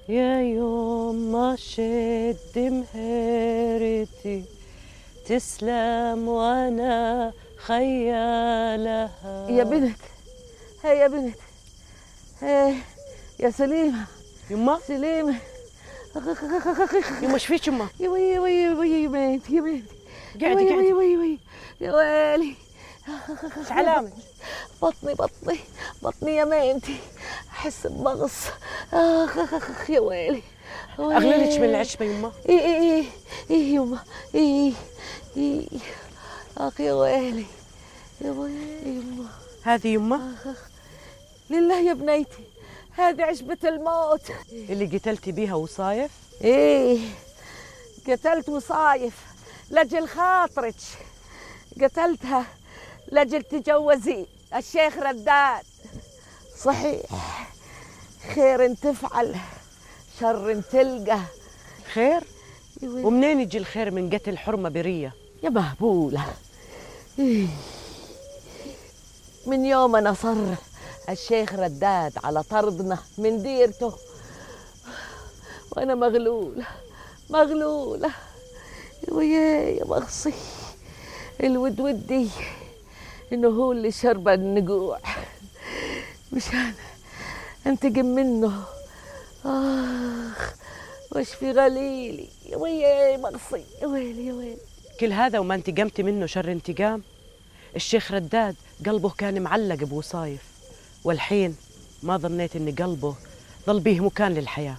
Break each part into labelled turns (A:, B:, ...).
A: يا يوم ما شد مهيرتي، تسلم وانا خيالها.
B: يا بنت، هي يا بنت، هي يا سليمة.
A: يما
B: سليمة.
A: يما ايش فيك يما؟
B: يا وي وي وي يا بنت، يا بنت.
A: قعدي قعدي.
B: وي وي وي يا ويلي.
A: ايش علامك؟
B: بطني بطني بطني يا بنتي، احس بمغص. اخ اخ يا ويلي.
A: اغللك من العشبه يما؟
B: اي اي اي اي يما، اي اي. اخ يا ويلي يا ويلي يما.
A: هذه يما؟
B: لله يا بنيتي، هذه عشبة الموت
A: اللي قتلتي بيها وصايف؟
B: ايه قتلت وصايف لجل خاطرك، قتلتها لجل تجوزي الشيخ رداد. صحيح خير تفعل شر تلقى.
A: خير؟ ومنين يجي الخير من قتل حرمة برية؟
B: يا مهبولة، من يوم أنا صر الشيخ رداد على طردنا من ديرته وأنا مغلولة مغلولة. ويا يا مغصي الود ودي إنه هو اللي شرب النقوع مشان أنتقم منه. آخ وش في غليلي. ويا مغصي، يا ويلي يا ويلي.
A: كل هذا وما انتقمتي منه شر انتقام؟ الشيخ رداد قلبه كان معلق بوصايف، والحين ما ظنيت إن قلبه ظل بيه مكان للحياة.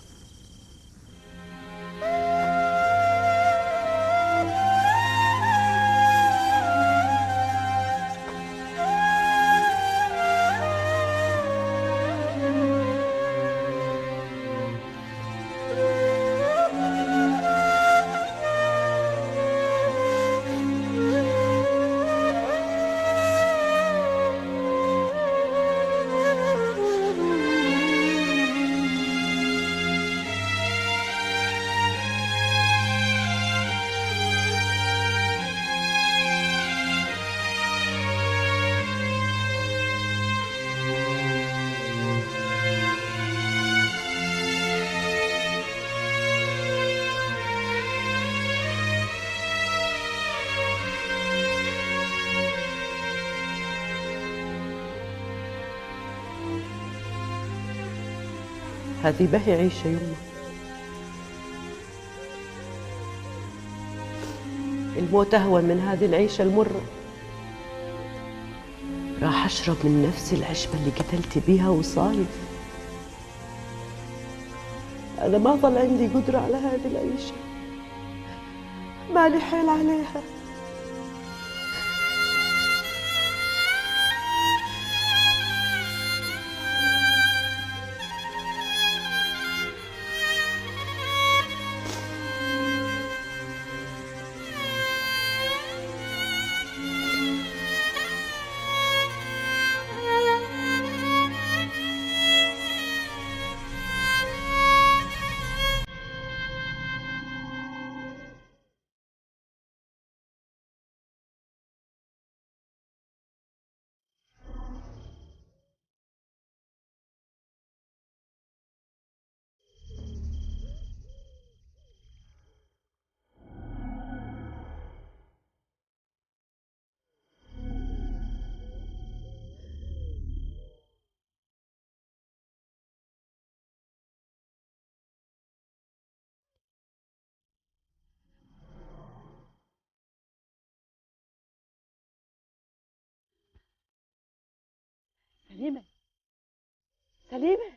A: هذه بهي عيشة يما. الموت أهون من هذه العيشة المرة. راح أشرب من نفس العشبة اللي قتلتي بيها وصايف. أنا ما ظل عندي قدرة على هذه العيشة، مالي حيل عليها. سليمة، سليمة،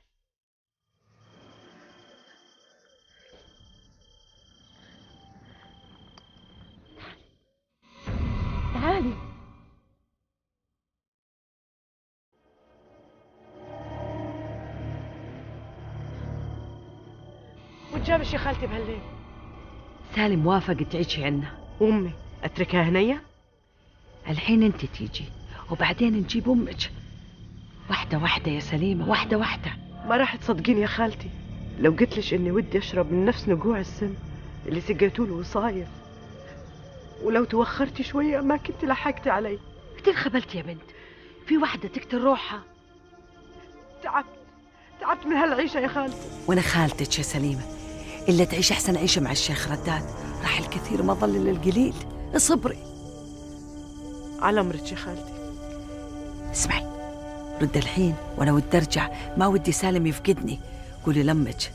B: تعالي تعالي.
A: وتجابش يا خالتي بهالليل؟
C: سالم وافق تعيشي عنا.
A: وأمي أتركها هنية؟
C: الحين أنت تيجي وبعدين نجيب أمك. واحدة واحدة يا سليمة، واحدة واحدة.
A: ما راح تصدقين يا خالتي لو قلت لك إني ودي أشرب من نفس نقوع السم اللي سقيتوا له وصايف، ولو توخرتي شوية ما كنت لحقتي علي.
C: انت انخبلتي يا بنت، في واحدة تقتل روحها.
A: تعبت تعبت من هالعيشة يا خالتي.
C: وانا خالتك يا سليمة إلا تعيش أحسن عيشة مع الشيخ رداد. راح الكثير ما ظل إلا القليل. اصبري.
A: على أمرك يا خالتي.
C: اسمعي، رد الحين وأنا ودي أرجع، ما ودي سالم يفقدني. قولي لأمك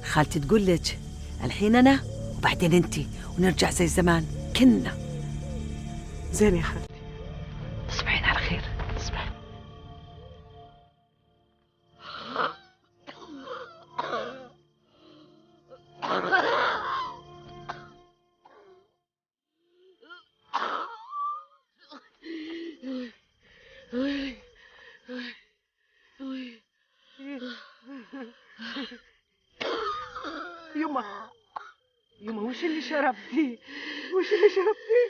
C: خالتي تقول لك الحين أنا وبعدين أنتي، ونرجع زي زمان كنا.
A: زين يا خالتي.
C: تصبحين على خير.
A: تصبحين. يما يما، وش اللي شربتيه؟ وش اللي شربتيه؟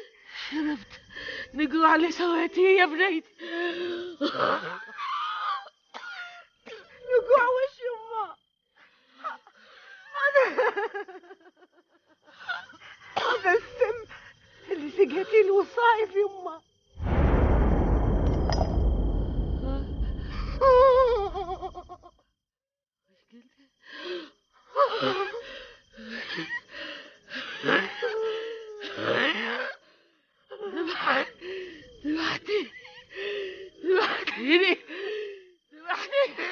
B: شربت نقوع اللي سويتيه يا بنيتي.
A: نقوع وش يما؟ هذا السم اللي سقيتيه الوصايف يما.
B: ذبحتيني ذبحتيني.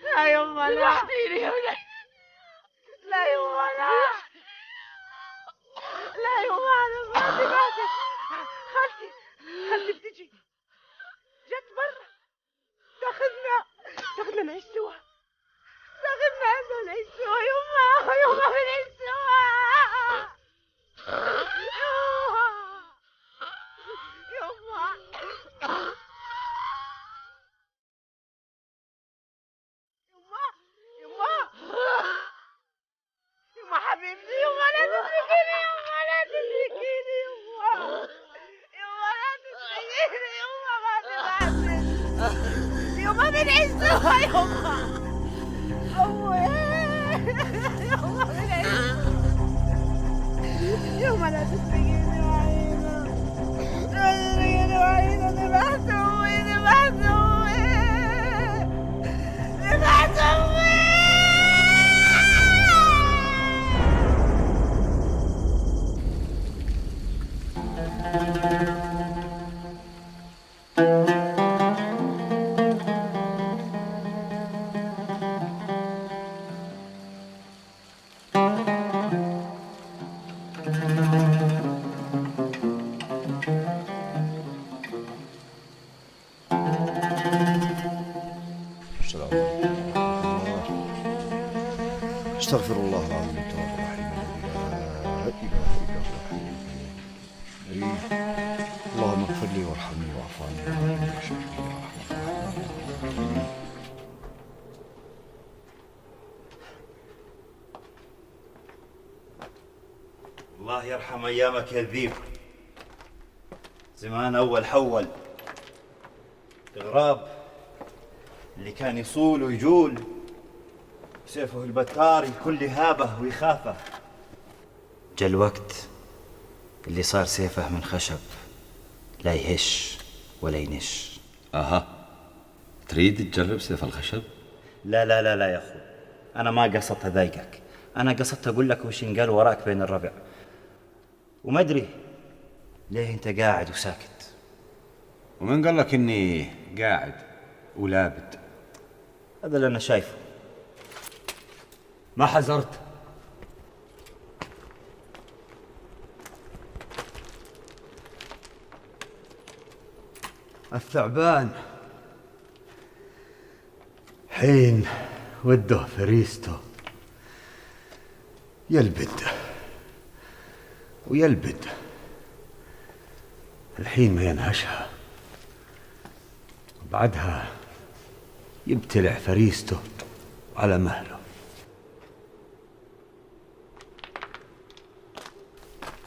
A: لا يما لا.
B: ذبحتيني يا بني.
A: لا يما لا. لا يما انا ما ذبحتك. خالتي خالتي بتجي، جت برا تاخذنا نعيش سوا، تاخذنا عندنا نعيش سوا يما. يما بنعيش سوا. يما يما يما يما حبيبتي، يما لا تتركيني، يما لا تتركيني، يما يما لا تتركيني، يما ما تبعتني، يما بنعيش سوا يما. أمي يما بنعيش، يما لا تتركيني وعينا، لا تتركيني وعينا. ذبحت أمي، ذبحت أمي، ذبحت أمي.
D: السلام عليكم ورحمة الله. استغفر الله العظيم التواب الرحيم الذي لا إله إلا هو الحي القيوم. اللهم اغفر لي وارحمني واعف عني وارحمني وشفني يا أرحم الراحمين.
E: الله يرحم ايامك يا الذيب. زمان اول حول الغراب اللي كان يصول ويجول، سيفه البتار الكل هابه ويخافه. جا الوقت اللي صار سيفه من خشب، لا يهش ولا ينش.
F: اها، تريد تجرب سيف الخشب؟
E: لا لا لا لا يا اخو، انا ما قصدت اضايقك، انا قصدت اقول لك وش ينقال وراك بين الربع. وما ادري ليه انت قاعد وساكت.
F: ومن قال لك اني قاعد ولابد؟
E: هذا اللي انا شايفه.
G: ما حذرت؟ الثعبان حين وده فريسته يلبد ويلبد، الحين ما ينهشها، بعدها يبتلع فريسته على مهله.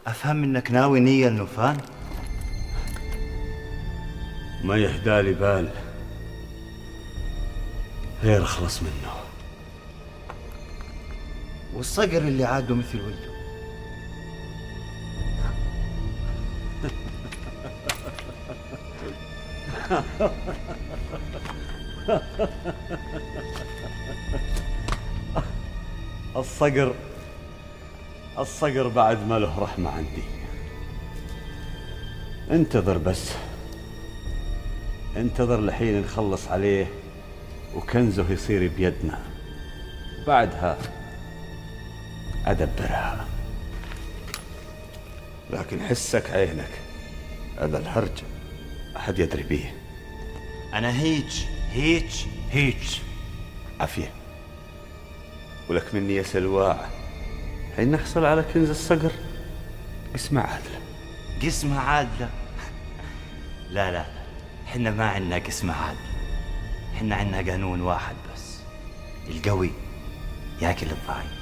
E: افهم انك ناوي نية النفان؟
G: ما يهدالي بال غير اخلص منه.
E: والصقر اللي عادة مثل ولده.
G: الصقر الصقر بعد ما له رحمة عندي. انتظر بس، انتظر لحين نخلص عليه وكنزه يصير بيدنا، بعدها أدبرها. لكن حسك عينك، هذا الهرج أحد يدري بيه.
E: أنا هيج هيج هيج.
G: عافية ولك مني يا سلواع، حين نحصل على كنز الصقر قسمة عادلة.
E: قسمة عادلة؟ لا لا، حنا ما عندنا قسمة عادلة، حنا عندنا قانون واحد بس، القوي ياكل الضعيف.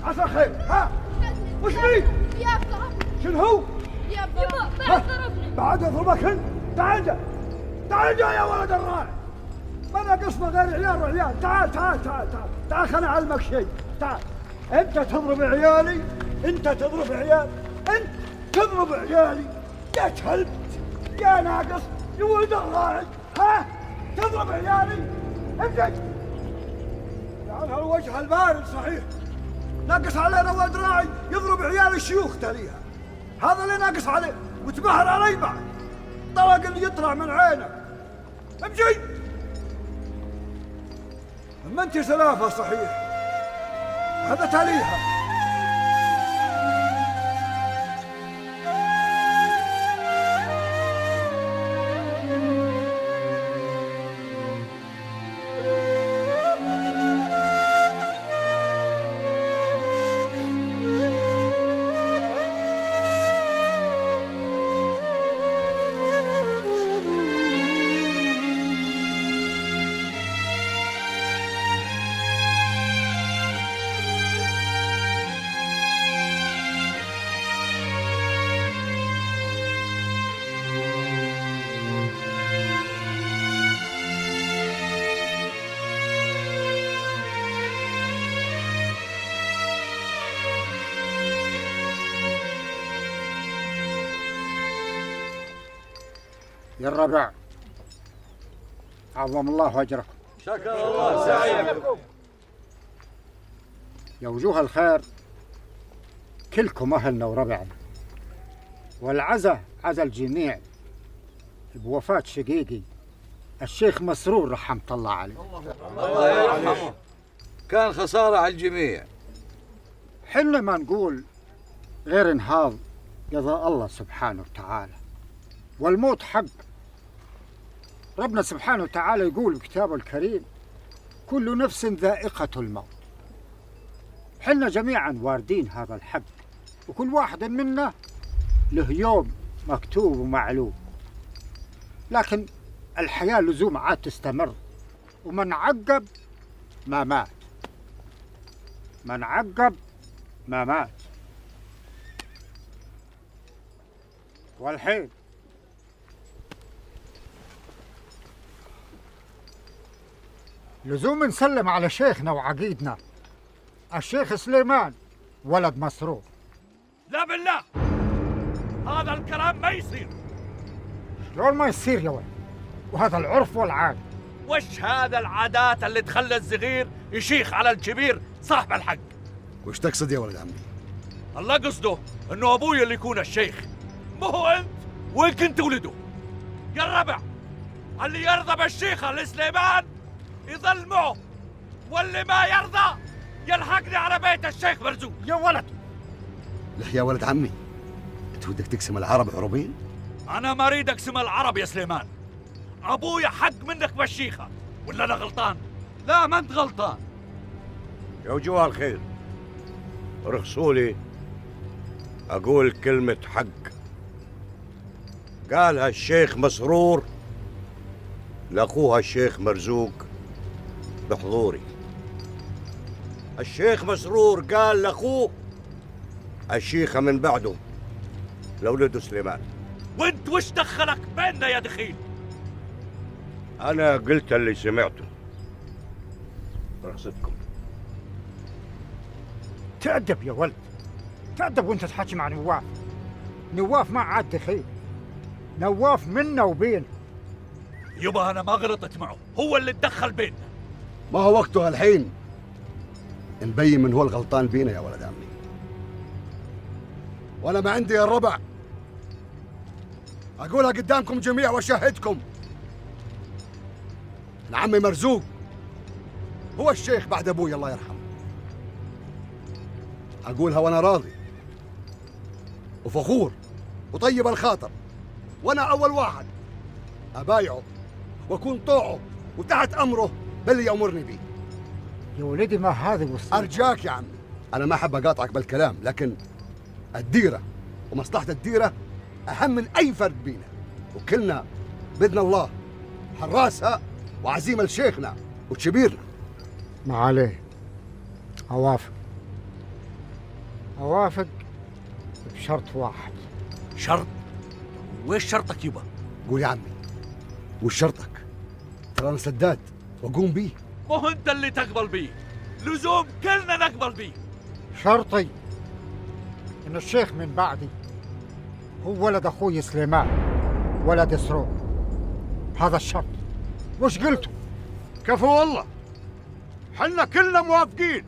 H: عسى خير. ها وش بيك؟ شنو هو؟
I: يبا بعد ضربني.
H: بعد ضربك انت؟ تعال جا، تعال جا يا ولد الراعي، ما ناقصنا غير عيال وعيال. تعال تعال تعال تعال تعال، خليني اعلمك شيء. تعال، انت تضرب عيالي، انت تضرب عيالي، انت تضرب عيالي يا كلب يا ناقص يا ولد الراعي. ها تضرب عيالي؟ امسك يعني هالوجه البارد. صحيح ناقص علينا ولد راعي يضرب عيال الشيوخ تاليها، هذا اللي ناقص عليه، وتبهر علي بعد طلق اللي يطلع من عينك. امشي. اما انت سلافه صحيح، هذا تاليها.
J: يا الربع، عظم الله أجركم.
G: شكر الله سعيكم.
J: يا وجوه الخير، كلكم أهلنا وربعنا، والعزا عزا الجميع بوفاة شقيقي الشيخ مسرور رحمة الله عليه.
K: الله يرحمه، كان خسارة على الجميع.
J: حنا ما نقول غير انهاض قضاء الله سبحانه وتعالى، والموت حق. ربنا سبحانه وتعالى يقول بكتابه الكريم: كل نفس ذائقة الموت. حنا جميعا واردين هذا الحق، وكل واحد منا له يوم مكتوب ومعلوم، لكن الحياة لزوم عاد تستمر، ومن عقب ما مات، من عقب ما مات. والحين لزوم نسلم على شيخنا وعقيدنا الشيخ سليمان ولد مسرور.
L: لا بالله، هذا الكلام ما يصير.
J: شلون ما يصير يا ولد؟ وهذا العرف والعادة.
L: وش هذا العادات اللي تخلى الصغير يشيخ على الكبير صاحب الحق؟
D: وش تقصد يا ولد عمي؟
L: الله قصده انه ابوي اللي يكون الشيخ، مو هو انت وين كنت ولده. يا الربع، اللي يرضى بالشيخ لسليمان يظل معه، واللي ما يرضى يلحقني على بيت الشيخ مرزوق.
J: يا ولد.
D: لا يا ولد عمي، انت ودك تقسم العرب عربين؟
L: انا ما اريد اقسم العرب يا سليمان، ابويا حق منك بالشيخه، ولا انا غلطان؟
K: لا ما انت غلطان.
M: يا وجوه الخير، رخصوا لي اقول كلمة حق قالها الشيخ مسرور لاخوها الشيخ مرزوق بحضوري. الشيخ مسرور قال لاخوه الشيخة من بعده لولده سليمان.
L: وانت وش دخلك بيننا يا دخيل؟
M: انا قلت اللي سمعته. رخصتكم.
J: تأدب يا ولد، تأدب وانت تحكي مع نواف. نواف ما عاد دخيل، نواف منا وبين.
L: يبا انا ما غلطت معه، هو اللي تدخل بيننا.
D: ما هو وقته الحين نبين من هو الغلطان بينا يا ولد عمي. وانا ما عندي الربع اقولها قدامكم جميع واشهدكم ان عمي مرزوق هو الشيخ بعد ابوي الله يرحمه. اقولها وانا راضي وفخور وطيب الخاطر، وانا اول واحد ابايعه واكون طوعه وتحت امره باللي يامرني به.
J: يا ولدي ما هذه وصية.
D: ارجاك يا عمي، انا ما احب اقاطعك بالكلام، لكن الديرة ومصلحه الديرة اهم من اي فرد بينا، وكلنا باذن الله حراسها وعزيمة لشيخنا وكبيرنا.
J: ما عليه، اوافق، اوافق بشرط واحد.
L: شرط؟ وش شرطك يبا؟
D: قول يا عمي وش شرطك؟ ترى انا سداد واقوم بيه.
L: مو انت اللي تقبل بيه، لزوم كلنا نقبل بيه.
J: شرطي ان الشيخ من بعدي هو ولد اخوي سليمان ولد سرور. هذا الشرط. وش قلتوا؟
H: كفو والله، حنا كلنا موافقين.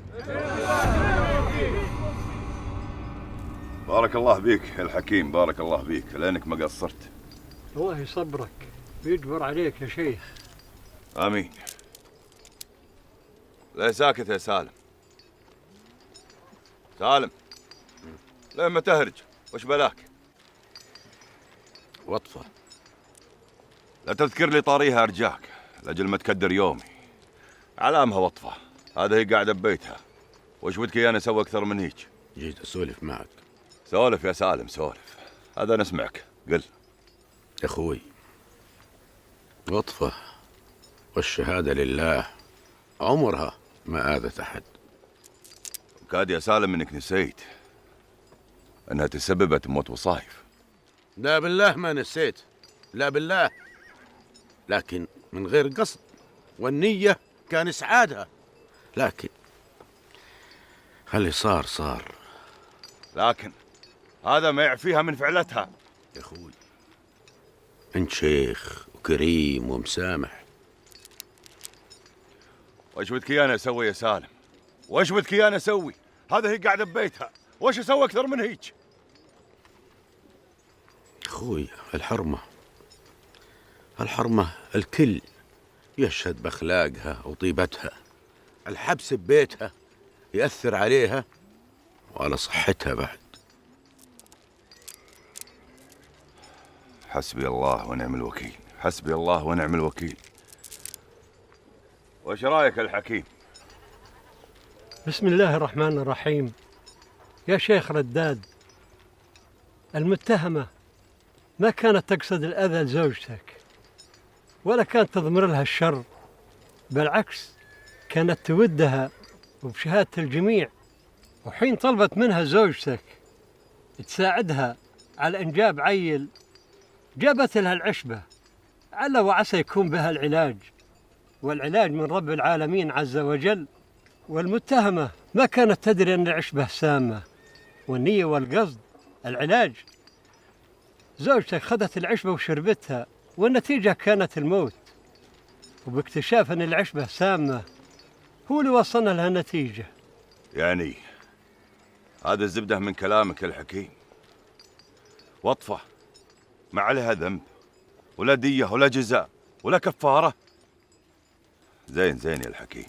G: بارك الله بيك يا الحكيم، بارك الله بيك لانك ما قصرت.
N: الله يصبرك ويجبر عليك يا شيخ.
G: امين. لا ساكت يا سالم. سالم لما تهرج وش بلاك؟
F: وطفة
G: لا تذكر لي طاريها ارجاك لاجل ما تكدر يومي. علامها وطفة، هذا هي قاعدة ببيتها. وش ودك انا اسوي اكثر من هيك؟
F: جيت اسولف معك.
G: سولف يا سالم سولف، هذا نسمعك. قل
F: يا اخوي، وطفة والشهادة لله عمرها ما آذت أحد.
G: كاد يا سالم انك نسيت انها تسببت بموت وصايف.
F: لا بالله ما نسيت، لا بالله، لكن من غير قصد، والنية كان إسعادها، لكن خلي صار صار.
G: لكن هذا ما يعفيها من فعلتها.
F: يا أخوي أنت شيخ وكريم ومسامح.
G: وش بدك ايانا اسوي يا سالم؟ وش بدك ايانا اسوي؟ هذا هي قاعدة ببيتها، وش اسوي اكثر من هيك؟
F: اخوي الحرمة، الحرمة الكل يشهد باخلاقها وطيبتها. الحبس ببيتها ياثر عليها وعلى صحتها بعد.
G: حسبي الله ونعم الوكيل، حسبي الله ونعم الوكيل. وش رايك الحكيم؟
N: بسم الله الرحمن الرحيم. يا شيخ رداد، المتهمة ما كانت تقصد الأذى لزوجتك، ولا كانت تضمر لها الشر، بالعكس كانت تودها وبشهادة الجميع. وحين طلبت منها زوجتك تساعدها على إنجاب عيل، جابت لها العشبة على وعسى يكون بها العلاج، والعلاج من رب العالمين عز وجل. والمتهمة ما كانت تدري أن العشبة سامة، والنية والقصد العلاج. زوجتك خذت العشبة وشربتها، والنتيجة كانت الموت. وباكتشاف أن العشبة سامة هو اللي وصلنا لها النتيجة.
G: يعني هذا الزبدة من كلامك الحكيم. وطفة ما عليها ذنب ولا دية ولا جزاء ولا كفارة. زين زين يا الحكيم،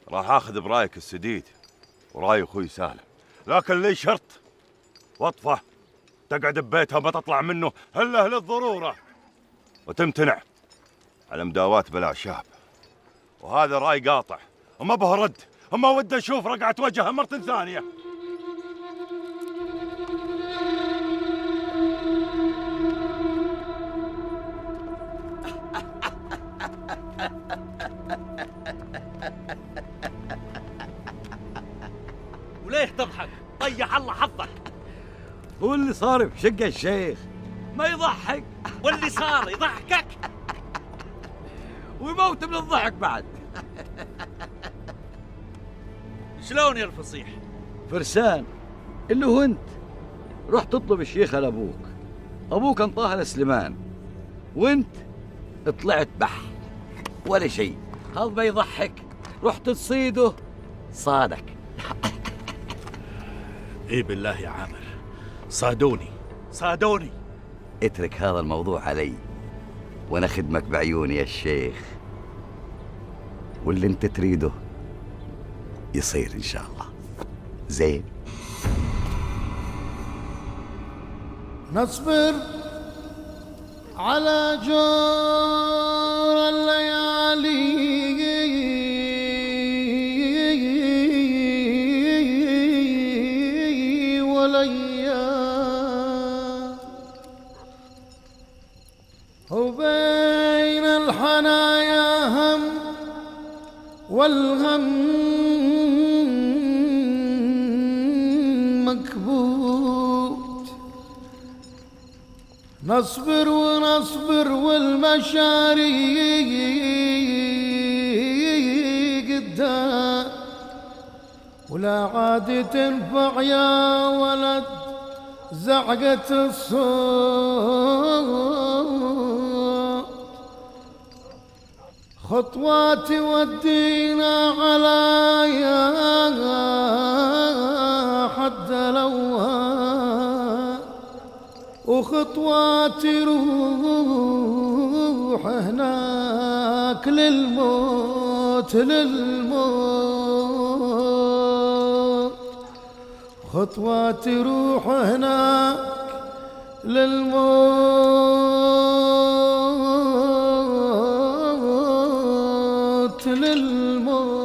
G: راح اخذ برايك السديد وراي اخوي سالم، لكن لي شرط. وطفة تقعد ببيتها وما تطلع منه الا للضرورة، وتمتنع على مداواة بالاعشاب. وهذا راي قاطع وما به رد، وما ودي اشوف رقعة وجهها مرة ثانية.
L: طيح الله حظك.
K: واللي صار بشقة الشيخ ما يضحك،
L: واللي صار يضحكك
K: ويموت من الضحك بعد.
L: شلون يا الفصيح؟
K: فرسان اللي هو انت رحت تطلب الشيخة لابوك، ابوك انطاها لسليمان، وانت طلعت بح ولا شيء. هذا ما يضحك؟ رحت تصيده صادك.
L: ايه بالله يا عامر، صادوني صادوني.
K: اترك هذا الموضوع علي وانا خدمك بعيوني يا الشيخ، واللي انت تريده يصير ان شاء الله. زين،
O: نصبر على جور الليالي والأيام، وبين الحنايا هم والغم مكبوت. نصبر ونصبر والمشاريق قدام، ولا عاد تنفع يا ولد زعقة الصوت. خطوات ودينا على يا حد لوها، وخطوات روح هناك للموت للموت. خطوات روح هناك للموت للموت.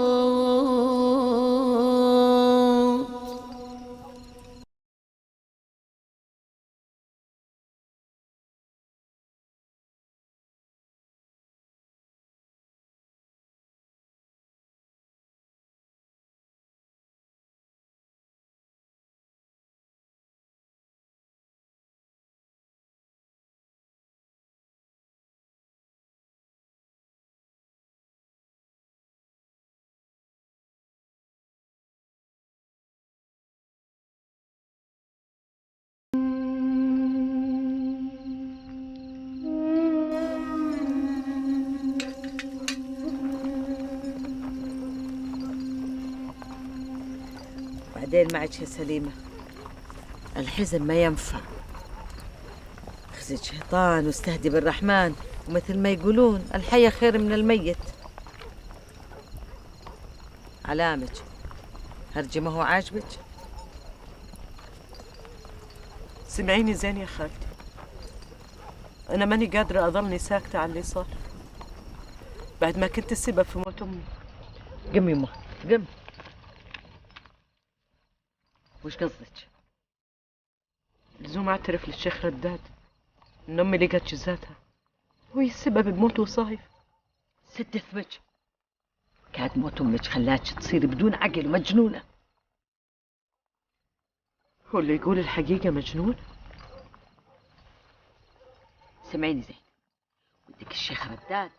C: بعدين معك يا سليمة، الحزن ما ينفع. خزي الشيطان واستهدي بالرحمن، ومثل ما يقولون الحي خير من الميت. علامك هرجي ما هو عاجبك؟
A: سمعيني زين يا خالتي، أنا ماني قادرة أظلني ساكتة على اللي صار بعد ما كنت السبب في موت أمي.
C: قم يمه قم. وش قصدك؟
A: لزوم أعترف للشيخ رداد إن أمي لقت جزاتها وهي السبب بموت وصايف.
C: سد ثمك، كاد موت أمك خلاك تصيري بدون عقل ومجنونة.
A: هو اللي يقول الحقيقة مجنون؟
C: سمعيني زين، ودك الشيخ رداد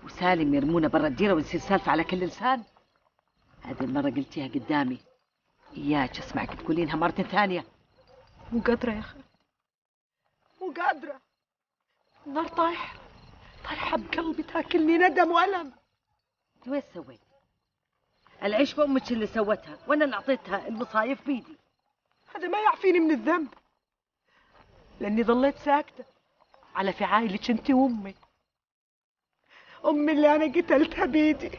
C: وسالم يرمونا برا الديرة ونصير سالفة على كل لسان. هذه المرة قلتيها قدامي، إياك أسمعك تقولينها مرة ثانية.
A: مو قادرة يا خالتي، مو قادرة. النار طايحة طايحة بقلبي، تاكلني ندم وألم.
C: أنت وين سويت؟ العيش بأمك اللي سوتها، وأنا اللي أعطيتها المصايف بيدي.
A: هذا ما يعفيني من الذنب، لأني ظليت ساكتة على فعايلك أنت وأمي. أمي اللي أنا قتلتها بيدي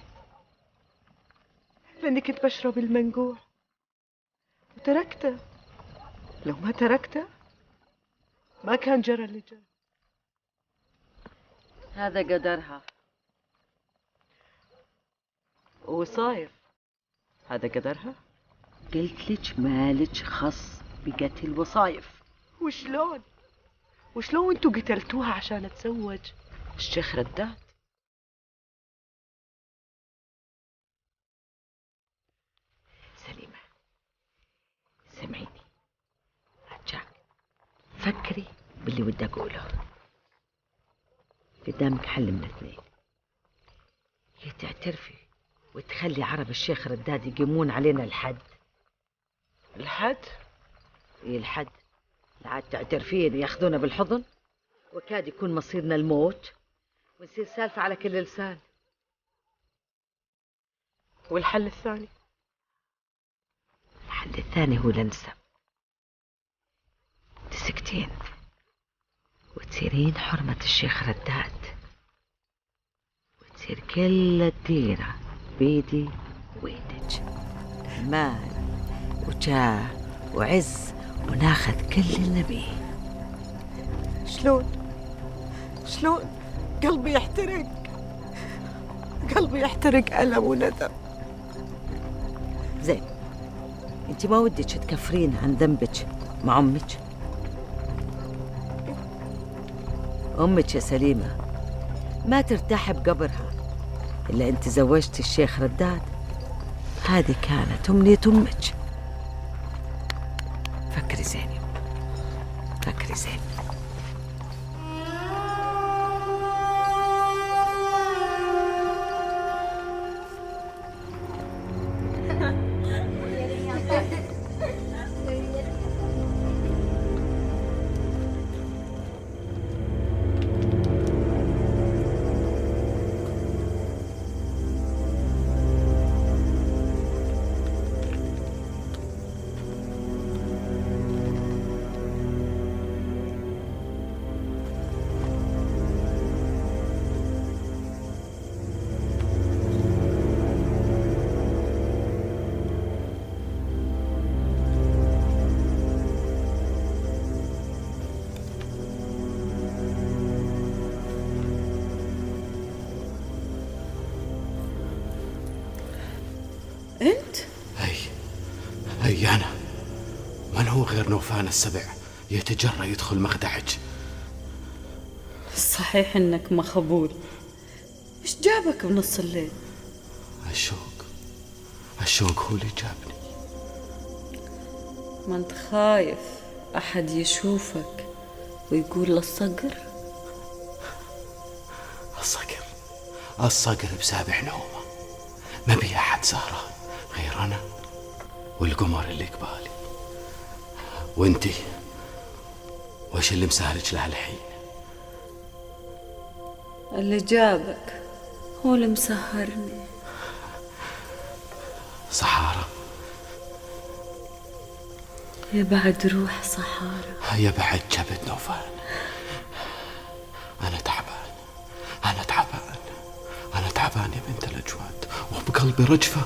A: لأني كنت بشرب المنقوع وتركته. لو ما تركته ما كان جرى اللي جرى.
C: هذا قدرها.
A: وصايف هذا قدرها؟
C: قلت لك مالك خص بقتل وصايف.
A: وشلون؟ وشلون انتو قتلتوها عشان اتزوج الشيخ رداد؟
C: سليمة سمعيني، فكري باللي ودي أقوله. قدامك حل من اثنين، يا تعترفي وتخلي عرب الشيخ رداد يقيمون علينا الحد.
A: الحد؟
C: إيه الحد، لا عاد تعترفين ياخذونا بالحضن، وكاد يكون مصيرنا الموت ونصير سالفة على كل لسان.
A: والحل الثاني؟
C: الحل الثاني هو الانسب، تسكتين وتصيرين حرمة الشيخ رداد، وتصير كل الديرة بيدي ويدك، مال وجاه وعز، وناخذ كل اللي نبيه.
A: شلون؟ شلون؟ قلبي يحترق، قلبي يحترق ألم وندم.
C: زين، انت ما ودك تكفرين عن ذنبك مع امك؟ امك يا سليمة ما ترتاح بقبرها الا انت زوجتي الشيخ رداد. هذه كانت امنية امك. فكري زين يما، فكري زين.
P: أنت؟
F: هي أنا. من هو غير نوفان السبع يتجرأ يدخل مخدعك؟
P: صحيح إنك مخبول. إيش جابك بنص الليل؟
F: الشوق، الشوق هو اللي جابني.
P: ما أنت خايف أحد يشوفك ويقول للصقر؟
F: الصقر، الصقر بسابع نومه، ما بي أحد سهران غير أنا والقمر اللي قبالي. وانتي وش اللي مسهلك لها الحين؟
P: اللي جابك هو اللي مسهرني.
F: صحارى
P: يا بعد روح صحارى،
F: يا بعد جبد نوفان. أنا تعبان، أنا تعبان، أنا تعبان يا بنت الأجواد، وبقلبي رجفة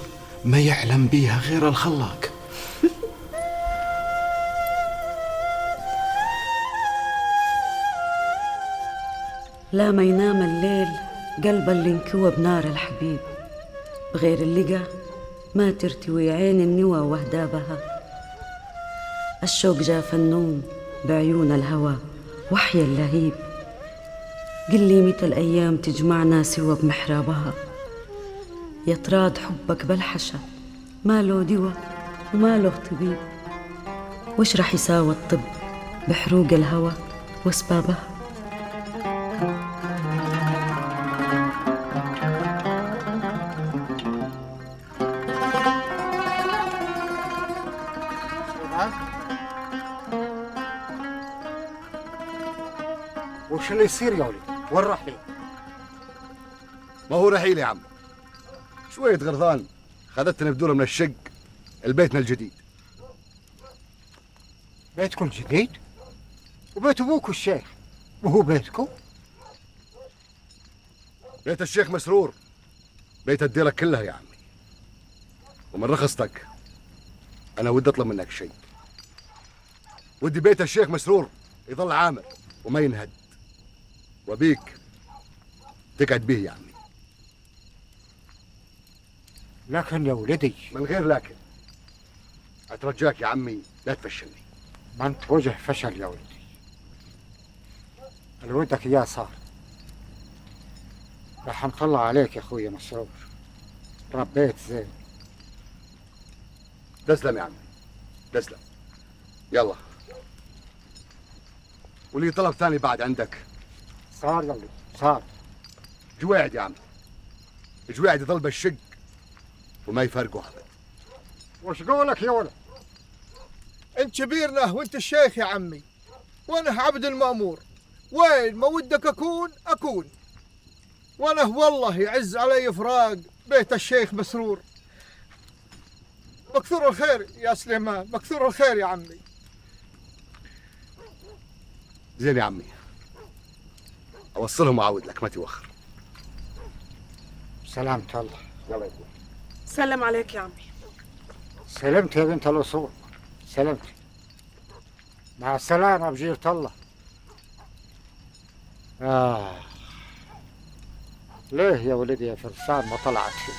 F: ما يعلم بيها غير الخلاق.
P: لا ما ينام الليل قلبه اللي انكوى بنار الحبيب، بغير اللقا ما ترتوي عين النوى وهدابها. الشوق جاف النوم بعيون الهوى وحي اللهيب، قل لي متى الأيام تجمعنا سوى بمحرابها. يطراد حبك بالحشا ما له دوا وما له طبيب، وش رح يساوي الطب بحروق الهوى واسبابها؟
J: وش اللي يصير يا ولد؟ وين راح لي؟
D: ما هو رحيل يا عم، شوية غرضان خذتنا بدورة من الشق لبيتنا الجديد.
J: بيتكم الجديد؟ وبيت ابوك الشيخ وهو بيتكم؟
D: بيت الشيخ مسرور، بيت الديرة كلها يا عمي. ومن رخصتك أنا ودي أطلب منك شيء. ودي بيت الشيخ مسرور يظل عامر وما ينهد، وبيك تقعد به يا عمي.
J: لكن يا ولدي،
D: من غير لكن، أترجاك يا عمي لا تفشلني.
J: ما انت وجه فشل يا ولدي. اللي ودك اياه صار. رحمة الله عليك يا اخويا مسرور، ربيت زين.
D: تسلم يا عمي، تسلم. يلا ولي طلب ثاني بعد عندك.
J: صار يلا صار.
D: جواعد يا عمي، جواعد يظل بالشق وما يفارقوا ابد.
J: وش قولك يا ولد؟
Q: انت كبيرنا وانت الشيخ يا عمي، وانا عبد المأمور، وين ما ودك اكون اكون. وانا والله يعز علي فراق بيت الشيخ مسرور. مكثور الخير يا سليمان، مكثور الخير يا عمي.
D: زين يا عمي، اوصلهم واعود لك، ما توخر.
J: سلامة الله. يلا يقول.
R: سلم عليك يا عمي.
J: سلمت يا بنت الأصول، سلمت. مع السلامة بجيرة الله. ليه يا ولدي يا فرسان ما طلعت فيك؟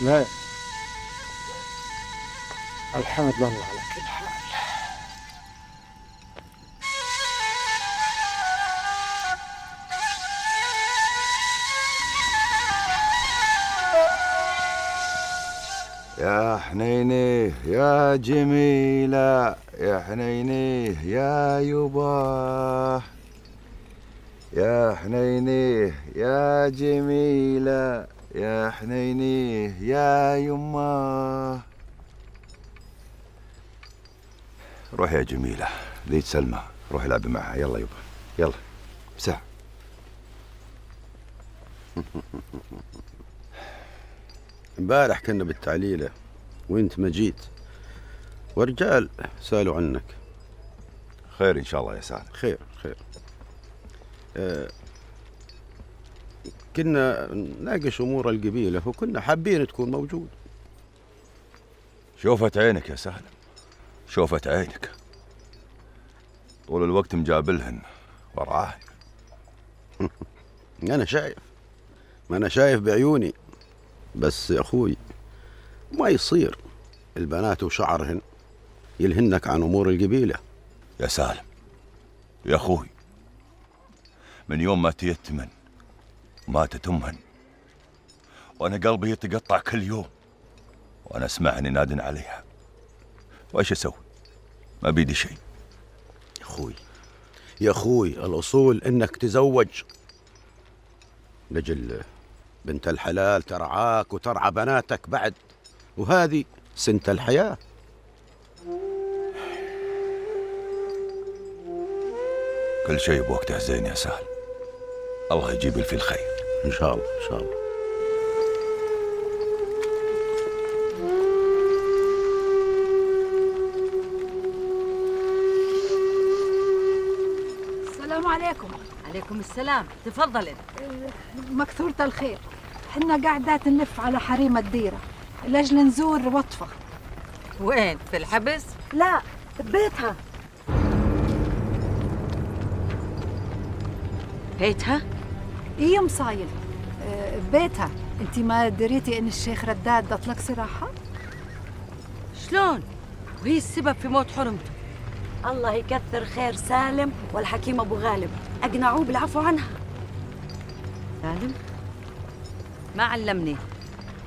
J: ليه؟ الحمد لله على كل حال.
G: يا حنيني يا جميلة، يا حنيني يا يبا، يا حنيني يا جميلة، يا حنيني يا يما. روح يا جميلة، ذيك سلمى روح العبي معها. يلا يبا يلا بساع.
F: امبارح كنا بالتعليلة وانت ما جيت، ورجال سألوا عنك.
G: خير ان شاء الله يا سالم.
F: خير خير. كنا نناقش امور القبيلة وكنا حابين تكون موجود.
G: شوفت عينك يا سالم، شوفت عينك. طول الوقت مجابلهن ورعاهن.
F: انا شايف، ما انا شايف بعيوني. بس يا اخوي ما يصير البنات وشعرهن يلهنك عن امور القبيله.
G: يا سالم يا اخوي، من يوم ما تيتمن ماتت امهن، وانا قلبي يتقطع كل يوم وانا اسمعهن ينادن عليها. وايش اسوي؟ ما بيدي شيء.
F: يا اخوي يا اخوي، الاصول انك تزوج لجل بنت الحلال ترعاك وترعى بناتك بعد، وهذه سنة الحياة.
G: كل شيء بوقته زين يا سهل، الله يجيب في الخير
F: إن شاء الله. إن شاء الله.
S: السلام عليكم.
C: عليكم السلام، تفضلي.
S: مكثورة الخير، حنا قاعدات نلف على حريم الديرة لأجل نزور وطفة.
C: وين؟ في الحبس؟
P: لا، ببيتها.
C: بيتها؟
S: ايه مصايل، ببيتها. انت ما دريتي ان الشيخ رداد اطلق سراحها؟
C: شلون؟ وهي السبب في موت حرمته.
P: الله يكثر خير سالم والحكيم ابو غالب، اقنعوه بالعفو عنها.
C: سالم؟ ما علمني.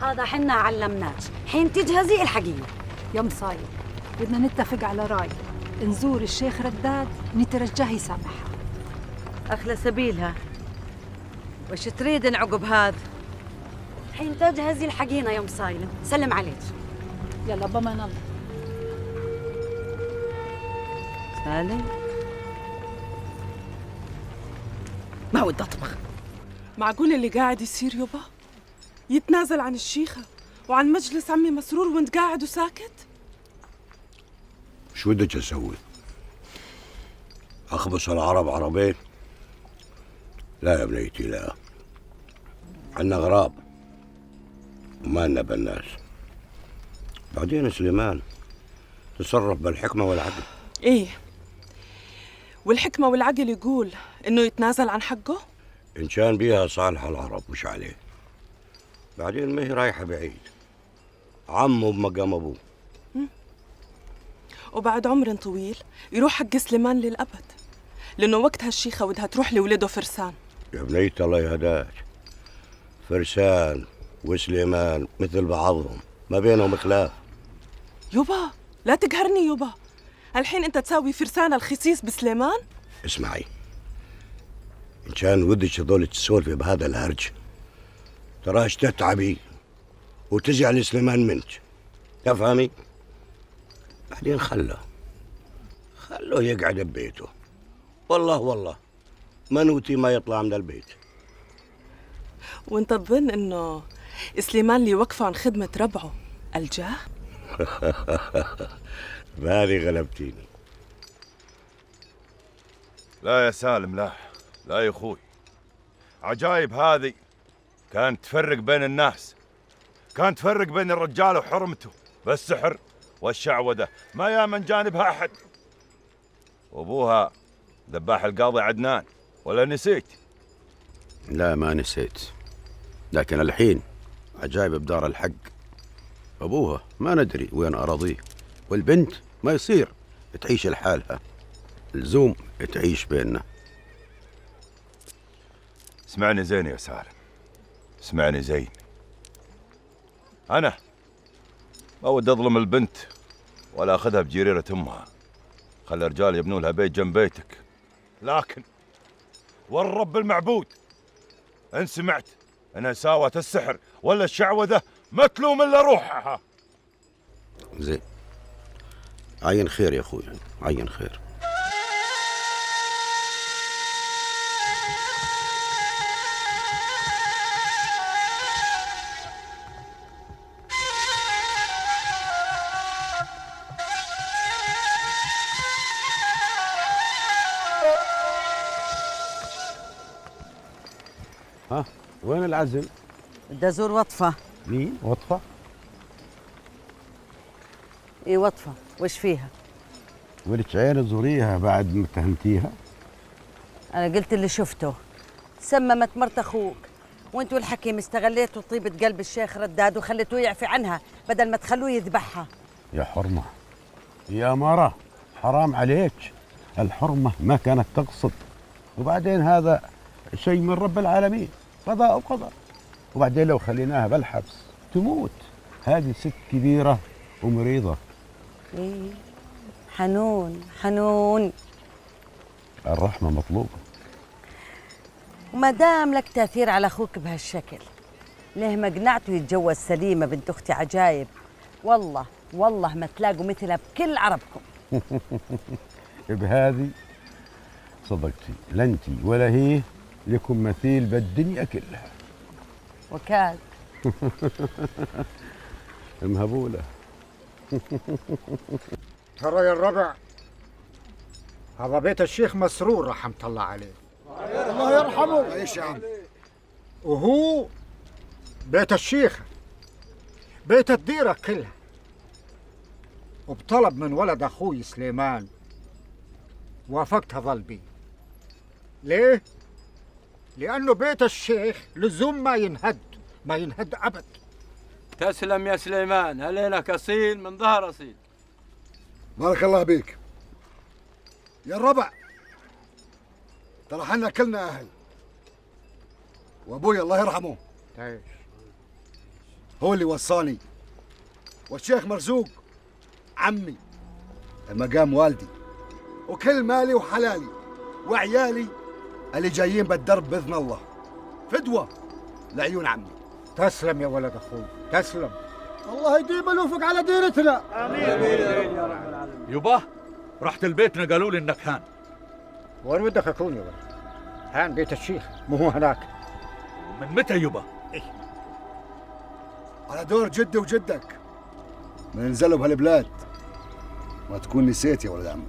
P: هذا حنا علمناك، حين تجهزي الحقيقة.
S: يا مصايب بدنا نتفق على راي، نزور الشيخ رداد نترجاه يسامحها.
C: أخلى سبيلها. وش تريد عقب هذا؟
P: حين تجهزي الحقينا يا مصايلم، سلم عليك.
S: يلا بمان الله.
C: سالم ما ودي أطبخ.
R: معقول اللي قاعد يصير يبا؟ يتنازل عن الشيخة وعن مجلس عمي مسرور وانت قاعد وساكت؟
M: شو بدك اسوي؟ اخبص العرب عربين؟ لا يا بنيتي لا، عنا غراب وما لنا بالناس. بعدين سليمان تصرف بالحكمة والعقل.
R: ايه، والحكمة والعقل يقول انه يتنازل عن حقه؟
M: إن كان بيها صالح العرب وش عليه. بعدين ما هي رايحة بعيد، عمه بمقام أبوه.
R: وبعد عمر طويل يروح حق سليمان للأبد، لأنه وقتها الشيخة ودها تروح لولده فرسان.
M: يا بنيتي الله يهداك، فرسان وسليمان مثل بعضهم، ما بينهم خلاف.
R: يبا لا تقهرني يبا، الحين انت تساوي فرسان الخسيس بسليمان؟
M: اسمعي، إن كان ودك هذول تسولفي بهذا الهرج تراش تتعبي وتزعل سليمان منك، تفهمي؟ بعدين خله يقعد ببيته، والله والله منوتي ما يطلع من البيت.
R: وانت تظن انه سليمان اللي وقفه عن خدمة ربعه الجاه؟
M: بهذه غلبتيني.
G: لا يا سالم، لا لا يا اخوي، عجايب هذه كانت تفرق بين الناس، كانت تفرق بين الرجال وحرمته بالسحر والشعوذة، ما يا من جانبها أحد. وأبوها ذباح القاضي عدنان، ولا نسيت؟
F: لا ما نسيت، لكن الحين عجايب بدار الحق، أبوها ما ندري وين أراضيه، والبنت ما يصير تعيش لحالها، لزوم تعيش بيننا.
G: اسمعني زين يا سالم، اسمعني زين. أنا ما ودي أظلم البنت ولا أخذها بجريرة أمها، خلي الرجال يبنوا لها بيت جنب بيتك، لكن والرب المعبود إن سمعت أنها ساوت السحر ولا الشعوذة ما تلوم إلا روحها.
F: زين، عين خير يا أخوي، عين خير. ها وين العزم؟
C: بدي ازور وطفة.
F: مين؟ وطفة؟
C: ايه وطفة، وش فيها؟
F: ولك عين تزوريها بعد ما اتهمتيها؟
C: أنا قلت اللي شفته، سممت مرت أخوك، وانتوا الحكيم استغليتوا طيبة قلب الشيخ رداد وخليتوه يعفي عنها بدل ما تخلوه يذبحها.
F: يا حرمة يا مرة، حرام عليك، الحرمة ما كانت تقصد، وبعدين هذا شيء من رب العالمين، قضاء وقدر، وبعدين لو خليناها بالحبس تموت، هذه ست كبيرة ومريضة.
C: إيه حنون حنون،
F: الرحمة مطلوبة.
C: وما دام لك تأثير على أخوك بهالشكل، ليه ما قنعته يتجوز سليمة بنت أختي عجايب؟ والله والله ما تلاقوا مثلها بكل عربكم.
F: بهذه صدقتي، لا انتي ولا هي لكم مثيل بالدنيا كلها.
C: وكاد
F: مهبولة.
J: ترى يا الربع، هذا بيت الشيخ مسرور رحمة الله عليه.
H: الله يرحمه. ايش يا عم؟
J: وهو بيت الشيخ، بيت الديرة كلها. وبطلب من ولد أخوي سليمان وافقت أظل بيه. ليه؟ لأنه بيت الشيخ لزوم ما ينهد، ما ينهد أبد.
T: تسلم يا سليمان، هلينك أصيل من ظهر أصيل.
D: بارك الله بيك يا الربع، ترى حنا كلنا أهل، وأبوي الله يرحمه
J: تعيش
D: هو اللي وصاني، والشيخ مرزوق عمي المقام والدي، وكل مالي وحلالي وعيالي اللي جايين بالدرب بإذن الله فدوة لعيون عمي.
J: تسلم يا ولد أخوي، تسلم.
H: الله يديم الوفق على ديرتنا.
L: آمين يا رب العالمين. يبا رحت البيتنا قالوا لي إنك هان.
J: وين ودك أكون يا ولد؟ هان بيت الشيخ، مو هو هناك.
L: من متى يبا؟
J: إيه؟
D: على دور جدي وجدك من نزلوا بهالبلاد، ما تكون نسيت يا ولد عمي.